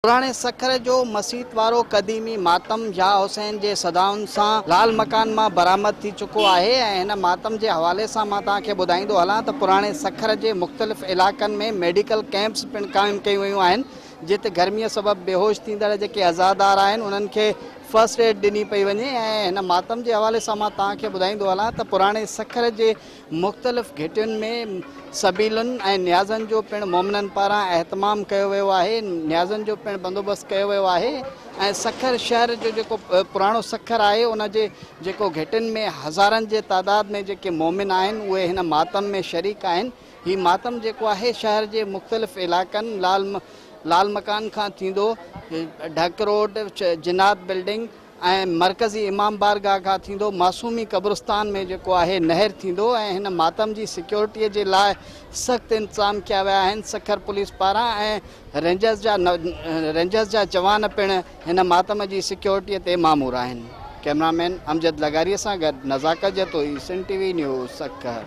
پراڻي سکر جو مسيت وارو قديمي ماتم يا حسين جي صدائن سان لال مڪان مان برآمد ٿي چڪو آهي ۽ هن ماتم جي حوالي سان مان توهان کي ٻڌائيندو هلان ته پراڻي سکر جي مختلف علائقن ۾ ميڊيڪل ڪئمپس پڻ قائم ڪيون ويون آهن جت گرميء سبب بيهوش ٿيندڙ جيڪي عزادار آهن انهن کي فرسٽ ايڊ ڏني پئي وڃي ۽ هن ماتم جي حوالي سان مان توهان کي ٻڌائيندو هلان ته پراڻي سکر جي مختلف گهٽين ۾ سبيلن ۽ نيازن جو پڻ مومنن پاران اهتمام ڪيو ويو آهي، نيازن جو پڻ بندوبست ڪيو ويو آهي ۽ سکر شهر جو جيڪو پراڻو سکر آهي ان جي جيڪو گهٽين ۾ هزارن جي تعداد ۾ جيڪي مومن آهن اهي هن ماتم ۾ شريڪ آهن، هي ماتم جيڪو آهي شهر جي مختلف علائقن لال لال مڪان کان ٿيندو ڍڪ روڊ، جنات بلڊنگ، ۽ مرڪزي امام بارگاهه کان ٿيندو معصومي قبرستان ۾ جيڪو آهي نهر ٿيندو ۽ هن ماتم جي سيڪيورٽي جي لاء سخت انتظام ڪيا ويا آهن سکر پوليس پاران ۽ رينجرز جا رينجرز جا جوان پڻ هن ماتم جي سيڪيورٽي تي مامور آهن ڪئميرا مين امجد لغاري سان گڏ Nazakat Jatoi Sindh T V news Sukkur.